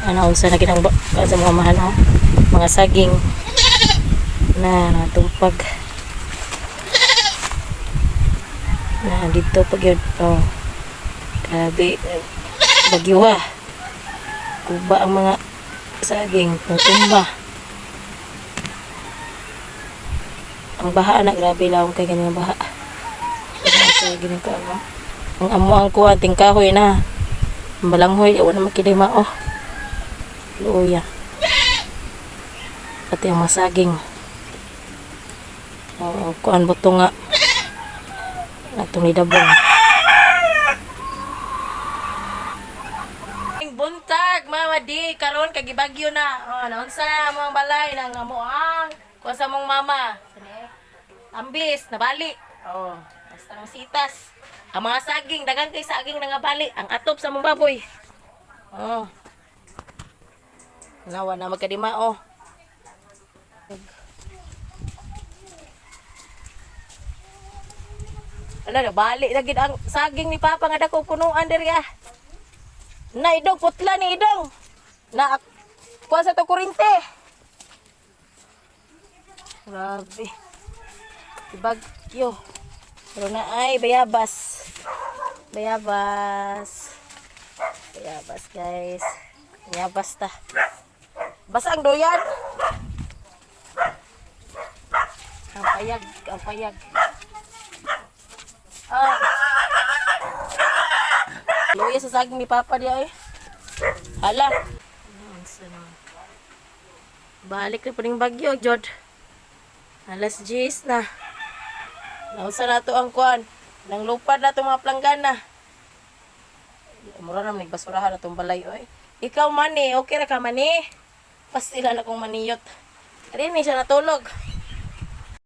Ano unsa na ginang sa mga mahal, oh. Mga saging na natumpag. Na dito pag yun. Oh. Grabe. Bagyo ah. Kuba ang mga saging. Tumba. Ang baha na grabe lang kay ganyan baha. Ang saging ko ano. Ang amo ang kuha ting kahoy na. Ang balanghoy wala makilima oh. Luya. Pati ang mga saging. Oo, kuan buto nga. Atong nidabong. Buntag, Mama D, karon kay gibagyo na. Oh, naunsa na mo ang balay nang amo ang kuha sa mong mama. Ambis, nabali. Oh, basta ang sitas. Ang mga saging, dagan kay saging na nga bali. Ang atop sa mong baboy. Oh. Nawa na magkadima oh. Ala, nabali na gid ang saging ni Papa nga dako punuan diri ah. Na idong putla ni idong. Na kuha sa to kurinte. Grabe. Ibagyo. Pero na ay bayabas. Bayabas. Bayabas, guys. Bayabas ta. Basa ang doyan. Ang payag, ang payag. Ah. Luya sa saging ni Papa di ay. Hala. Unsa naman. Balik na po ning bagyo, Jod. Alas 10 na. Nausa na to ang kuan. Nang lupad na itong mga planggana. Mura na nagbasurahan na itong balay, oy. Ikaw, mani. Okay ra ka, mani? Pastila na kong maniyot. Rin siya natulog.